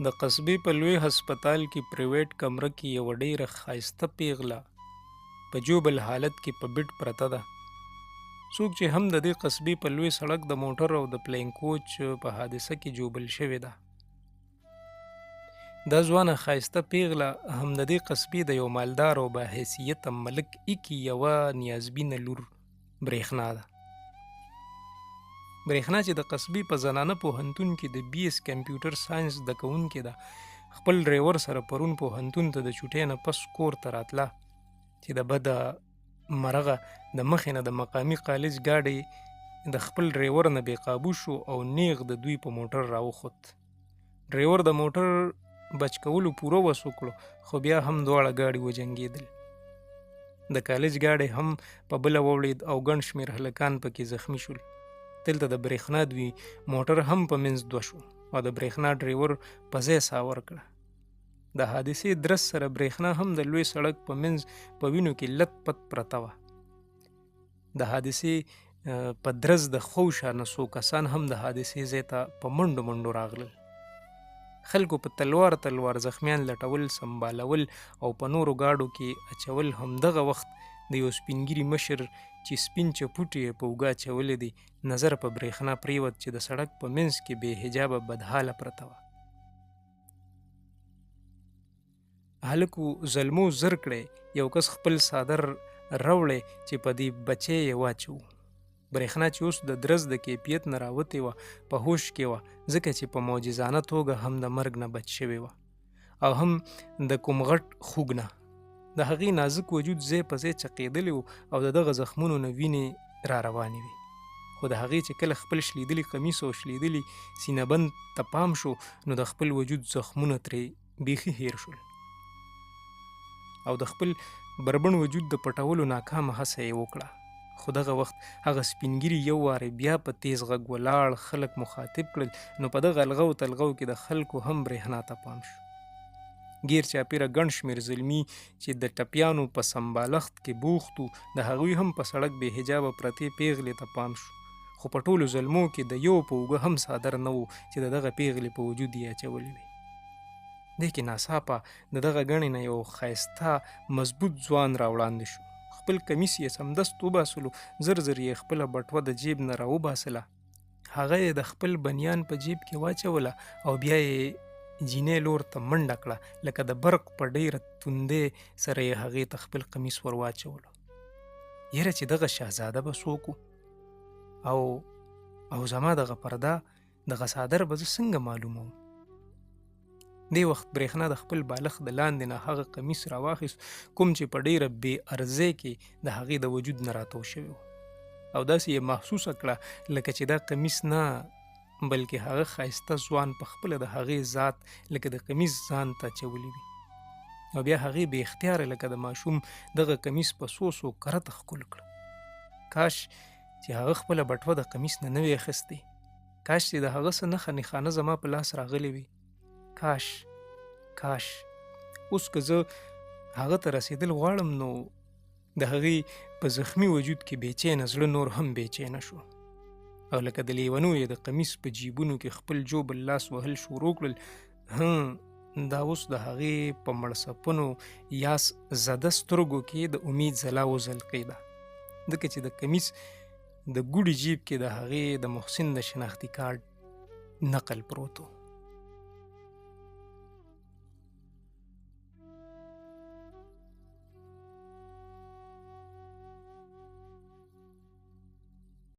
د قصبې په لوی هسپتال کې پریویټ کمره کې یوه ډیره ښایسته پیغله په ژوبل حالت کې په بیډ پرته ده. څوک چې هم د دې قصبې په لوی سړک د موټر او د پلین کوچ په حادثه کې ژوبل شوې ده. دا ځوانه ښایسته پیغله هم د دې قصبې د یو مالدار او باحیثیته ملک ایکي یوه نیازبینه لور برېښنا ده. برېښنا چې د قصبې په زنانه پوهنتون کې د بي ایس کمپیوټر ساینس زده کوونکې ده، خپل ډرایور سره پرون پوهنتون ته د چوټۍ نه پس کور ته راتله چې د بده مرغه د مخې نه د مقامي کالج ګاډی د خپل ډرایور نه بې قابو شو او نیغ د دوی په موټر راوخوت. ډرایور د موټر بچ کولو پوره وس وکړو، خو بیا هم دواړه ګاډي وجنګېدل. د کالج ګاډی هم په بله ووړېد او ګڼ شمېر هلکان پکې زخمی شول. دلته د برېښنا دوی موټر هم په منځ دوه شو او د برېښنا ډرایور په ځای سا ورکړه. د حادثې درس سره برېښنا هم د لوی سړک په منځ په وینو کې لت پت پرته وه. د حادثې په درز د خوشا نه څو کسان هم د حادثې ځای ته په منډو منډو راغلل. خلکو په تلوار تلوار زخمیان لټول، سمبالول او په نورو ګاډو کې اچول. همدغه وخت د یو سپینګیري مشر چې سپین چپوټې یې په اوږه اچولې دي نظر په برېښنا پرېوت چې د سړک په منځ کې بې حجابه بدحاله پرته وه. هلکو زلمو زر کړی، یو کس خپل څادر راوړی چې په دې بچی یې واچوو. برېښنا چې اوس د درز د کیفیت نه راوتې وه، په هوش کې وه، ځکه چې په معجزانه توګه هم د مرګ نه بچ شوې وه او هم د کوم غټ خوږ نه. د هغې نازک وجود ځای په ځای چقېدلی و او د دغه زخمونو نه وینې را روانې وې. خو د هغې چې کله خپل شلېدلي قمیص او شلېدلي سینه بند ته پام شو، نو د خپل وجود زخمونه ترې بیخي هیر شول او د خپل بربڼ وجود د پټولو ناکامه هڅه یې وکړه. خو دغه وخت هغه سپینګیري یو وارې بیا په تیز غږ ولاړ خلک مخاطب کړل، نو په دغه الغو تلغو کې د خلکو هم برېښنا ته پام شو. ګیر چاپیره ګڼ شمېر زلمي چې د ټپیانو په سمبالښت کې بوخت وو، د هغوی هم په سړک بې حجابه پرتې پېغلې ته پام شو، خو په ټولو زلمو کې د یو په اوږه هم څادر نه و چې د دغه پېغلې په وجود یې اچولی وي. دې کې ناڅاپه د دغه ګڼې نه یو ښایسته مضبوط ځوان را وړاندې شو. خپل کمیس یې سمدست وباسلو، زر زر یې خپله بټوه د جیب نه راوباسله، هغه یې د خپل بنیان په جیب کې واچوله او بیا یې جینۍ لور ته منډه کړه، لکه د برق په ډېره توندۍ سره یې هغې ته خپل قمیص ور واچولو. یره چې دغه شهزاده به څوک او او زما دغه پرده، دغه څادر به زه څنګه معلوموم؟ دې وخت برېښنا د خپل بالښت د لاندې نه هغه قمیص راواخیست کوم چې په ډېره بې ارزۍ کې د هغې د وجود نه راتو شوی و، او داسې یې محسوسه کړه لکه چې دا قمیص نه بلکې هغه ښایسته ځوان په خپله د هغې ذات لکه د قمیص ځان ته اچولي وي. او بیا هغې بې اختیاره لکه د ماشوم دغه قمیص په څو څو کرته ښکل کړ. کاش چې هغه خپله بټوه د قمیص نه نه وی اخیستې، کاش چې د هغه څه نښه نښانه زما په لاس راغلې وي. کاش، کاش اوس که زه هغه ته رسېدل غواړم نو د هغې په زخمی وجود کې بې چینه زړه نور هم بې چینه شو او لکه د لیونو یې د قمیص په جیبونو کې خپل جوبل لاس وهل شروع کړل. دا اوس د هغې په مړسپنو یاس زده سترګو کې د امید ځلا وځلقېده، ځکه چې د قمیص د ګوډي جیب کې د هغې د محسن د شناختي کارت نقل پروت و.